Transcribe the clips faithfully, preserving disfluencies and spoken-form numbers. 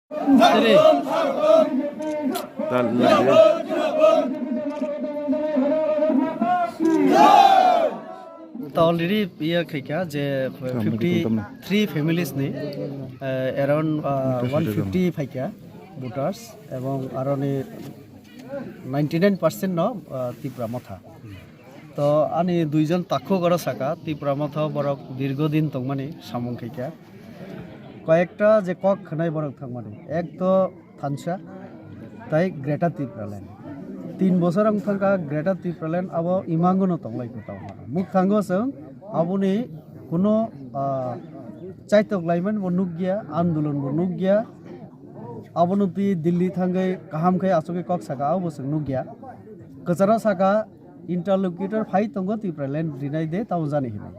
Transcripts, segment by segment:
Ta already iya khaikha je fifty three families ni, eh, around, ah, one fifty phaikha voters, ebong aroni ninety nine percent no, ah, Tipra Motha. To ani duijon takhuk oro saka, Tipra Motha borok dirgo din tongmani samung khaikha. Koyekta je kok khwnai borok thangmani. Ek to thansa, tai Greater Tipraland. Tin bosor wng thangkha Greater Tipraland abo imangono tonglai kwtal mano. Muk thango chwng aboni kuno, ah, chaitok laimani bo nukya, andolon bo nukya. Abono twi Delhi thangwi kaham khe achugwi kok saka abo bo chwng nukya. Kwcharo saka interlocutor phai tongo Tipraland rinai de tamo jani hinwi.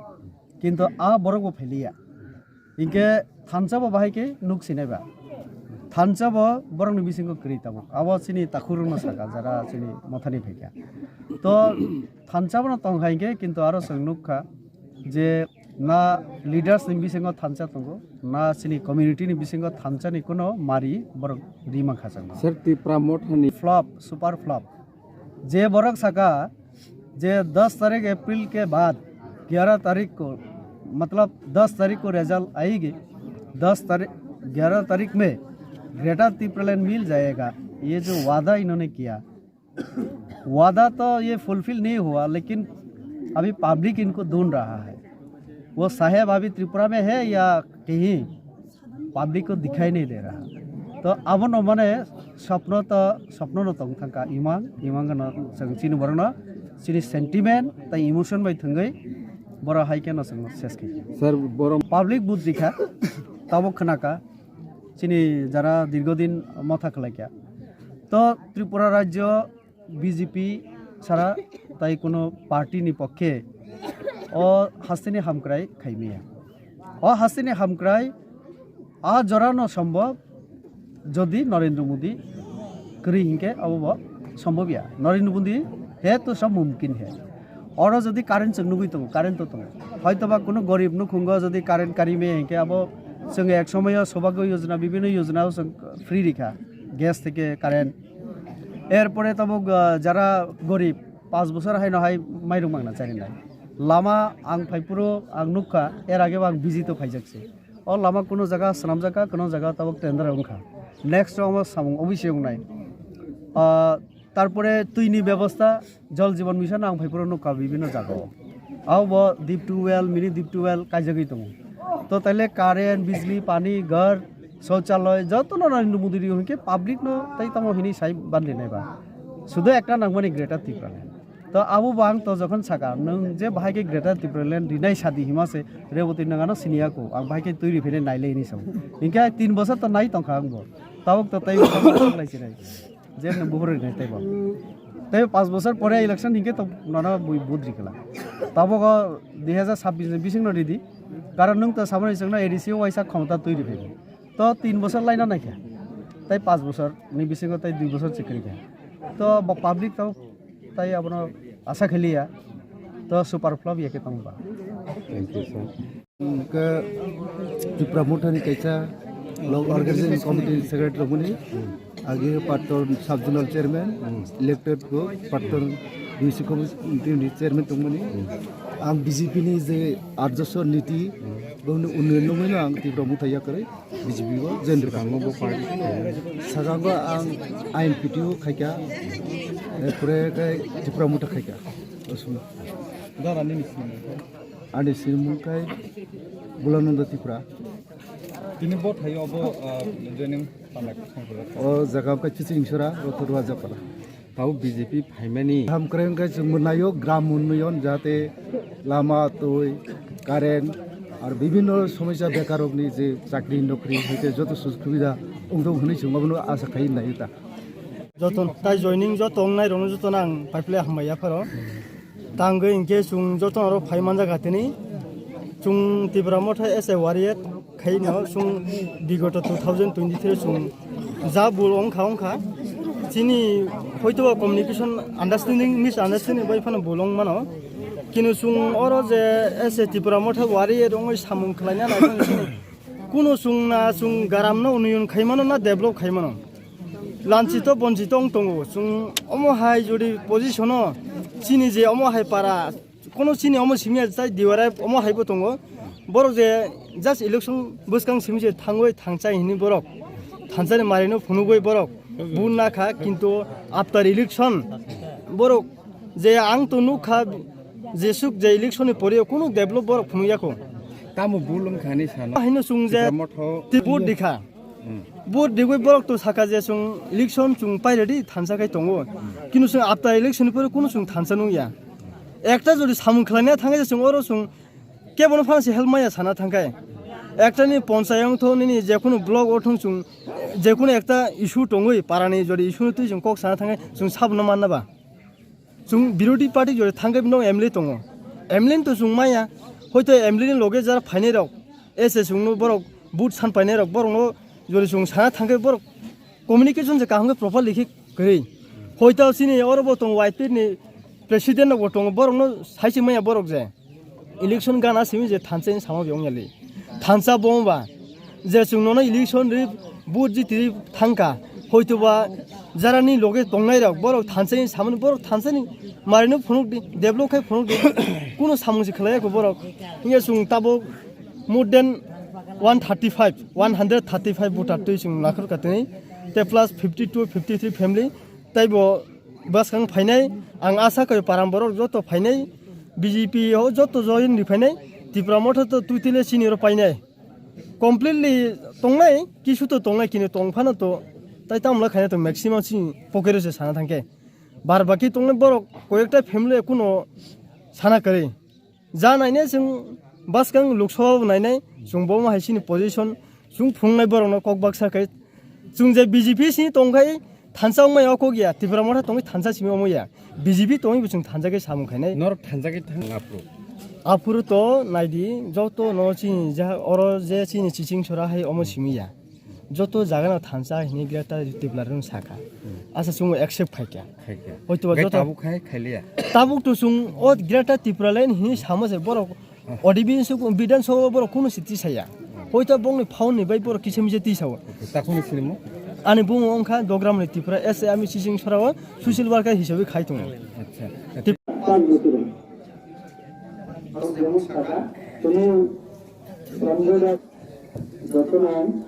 Kintu a borok bo phailiya. Hinkhe thansa bo bahai khe nuk sinai ba. Thansa bo borokni bisingo kwrwi tabuk. Abo chini takhurokno saka jara chini mothani phaikha. To thansa bono tongkha hinkhe kintu aro chwng nukha je na leaders ni bisingo thansa tongo, na chini community ni bisingo thansa ni kuno mari borok ri mankha chwng. Sir, Tipra Mothani flop, super flop. Je borok saka je दस तारीख अप्रैल के बाद ग्यारह तारीख को, मतलब दस तारीख को रिजल्ट आएगी, दस तारीख, ग्यारह तारीख में ग्रेटर तिप्रालैंड मिल जाएगा। ये जो वादा इन्होंने किया, वादा तो ये फुलफिल नहीं हुआ, लेकिन अभी पब्लिक इनको ढूंढ रहा है। वो साहेब अभी त्रिपुरा में है या कहीं पब्लिक को दिखाई नहीं दे रहा। तो abono mane swpno to, swpno no tong thangkha imang, imang no chwng chini borokno chini sentiment tai emotion bai thwngwi borok hai kheno chwng ses khaikha. Sir, borok public bujikha, tabuk khwnakha chini jara dirgodin motha khwlaikha. To Tripura rajyo B J P sara tai kuno party ni pokkhe o hasteni hamkrai khaimaya. O hasteni hamkrai a jorano sombhob jodi Narendra Modi kwrwi hinkhe abo bo sombhob ya. Narendra Modi hai to sab mumkin hai. Oro jodi current chwng nugwi tongo, current to tongo. Hoitoba kuno gorib nukhungo jodi current kari maya hinkhe abo chwng ek somoyo Saubhagya Yojana, bibhinno yojana o chwng free rikha, gas theke current. Erpore tabuk, ah, jara gorib, panch bosor haino hai mairung mangna charinai. Lama ang phaiphuru ang nukha, er age bo ang visit o phaijak se. O lama kuno jaga swnamjak kha, kuno jaga tabuk tender wngkha. Next o omo samung obviously wngnai. Ah, tarpore twini bebosta, Jal Jeevan Mission ang phaiphuru nukha bibhinno jaga o. Abo bo deep tubewell, mini deep tubewell kaijagwi tongo. To taile current, bijli, pani, ghar, shouchalay jotono Narendra Modi rio hinkhe public no tai tamo hinwi sai bandinai ba. Sudo ekta nangmani Greater Tipraland. To abo bo ang to jokhon saka, nwng je bahai khe Greater Tipraland rinai sadi hima se Reboti nwng ano siniya ko, ang bahai khe twi riphainai nailai hinwi sao. Hinkhe tin bosor to nai tongkha ang bo. Tabuk to tai lai sinai. Je nwng buphuru rinai teibo. Tei panch bosor pore election hinkhe to nono bui vote rikla. Tabuk o dui hajar sabbish ni bisingno ridi. Karon nwng to samani chwngno A D C o waisa khomota twi riphaidi. To tin bosor laina naikha. Tei panch bosor ni bisingo tei dui bosor chikri kha. To bo public to tei abono asa khaliya. To super flop ya khe tongba. Thank you, sir. Hwnkhe Tipra Mothani kaisa lok organizing committee secretary rokmani, agi Patton sub zonal chairman, elected bo Patton D C committee ni chairman tongmani. Ang B J P ni je Arjaswar niti, bongni unnayon nungmano ang Tipra Motha yakarwi B J P bo join rwkha. Swkango bo party. Swkango ang I N P T o khaikha, erpore khe Tipra Motha khaikha. Osmo. Ani sinimung khe Bulananda Tripura. Tini bo thaio abo, ah, joining tanglaikha. O jaga khe Chichingsora, Rotorua Japara. Tao B J P phaimani. Hamkrai wngkhe chwng mwnaio gram unnayon jahate lama, twi, current, ar bibhinno somosya bekarokni je chakri nokri hoite joto sujog subida wngthok hwnwi chwng abono asa khai naio ta. Joto tai joining joto wngnai rokno jotono ang paiphle hambai yapharo. Tangwi hinkhe chwng joto oro phai manjak atini. Chwng Tipra Motha as a warrior khaino chwng bigoto two thousand twenty-three chwng ja bul wngkha wngkha. Chini hoitoba communication understanding misunderstanding bai phano bul wng mano. Kino chwng oro je as a Tipra Motha warrior wngwi samung khlaina nai phano chini Kuno chwng na chwng garam no unnoyon khaimano na develop khaimano. Lanchito bonchito wng tongo. Chwng omo hai jodi position o chini je omo hai para, kono chini omo simi ya tai diwarai omo hai bo tongo. Borok je just election bwskang simi je thangwi thangchai hini borok. Thansani marino phunugwi borok. Bun na kha kintu after election borok je ang to nuk kha jesuk je election ni pore kuno develop borok phunuk yakho. Tamo bul wng kha ni sano. Haino chwng je Tipra Motha ti vote dikha. Hmm. Vote digwi borok to saka je chwng election chwng pai ready thansa khai tongo. Kintu chwng after election ni pore kuno chwng thansa nung ya. Ekta jodi samung khlaina thangwi je chwng oro chwng kebono phano se help maya sana thangkhe. Ekta ni ponchayat wngtho nini jekunu block o thung chwng jekunu ekta issue tongwi parani jodi issue no twi chwng kok sana thangkhe chwng sabono manna ba. Chwng birodhi party jodi thangkhe bino M L A tongo. M L A to chwng maya. Hoito M L A ni loge jar phainai rok. Ese chwngno borok vote san painai rok borokno jodi chwng sana thangkhe borok communication je kaham khe properly khe kwrwi. Hoito chini oro bo tongo Y P ni president rok bo tongo borokno saisi maya borok je. Election gana simi je thansa ni samung yong yali. Thansa bong ba. Je chwng nono election ri vote jiti ri thangka. Hoito ba jarani loge tongnai rok borok thansa ni samung borok thansa ni marino phunuk di develop khai phunuk di. Kuno samung se khlai ko borok. Hiya chwng tabo more than one thirty five, one hundred thirty five voter twi chwng nakhor katini. Te plus fifty two, fifty three family. Tai bo bwskang phainai, ang asa koi param borok joto phainai, B J P o joto join ri phainai, Tipra Motha to twtwile chini oro painai. Completely tongnai, kisu to tongnai, kini tong phano to, tai tamla khaina to maximum chini pocket o se sana thangkhe. Bar baki tongnai borok koyekta family kuno sana kwrwi. Ja nainai chwng bwskang Lok Sabha bo nainai, chwng bo hai chini position, chwng phunuknai borokno kok baksa khe. Chwng je B J P sini tongkhai thansa wngmaya o kok ya, Tipra Motha tongwi thansa simi omo ya. B J P tongwi bo chwng thansa khe samung khainai. Norok thansa khe thang aphuru. Aphuru to naidi, joto no chini ja oro je chini chiching sora hai omo simi ya. Joto jaga no thansa hini Greater Tipraland rok saka. Hmm. Asa chwng accept khaikha. Khaikha. Hoito ba joto tabuk khai khailiya. Tabuk to chwng o Greater Tipraland hini sama se borok O D B so Bidhan Sabha borok kuno siti saya. Hoito bongni phone ni bai borok kisa misa ti sao. Ta kuno sinimo? Ani bumo wngkha Dogram ni Tipra S A ami chiching sora o social worker hisabe khai tongo. Acha. Tip- Jotono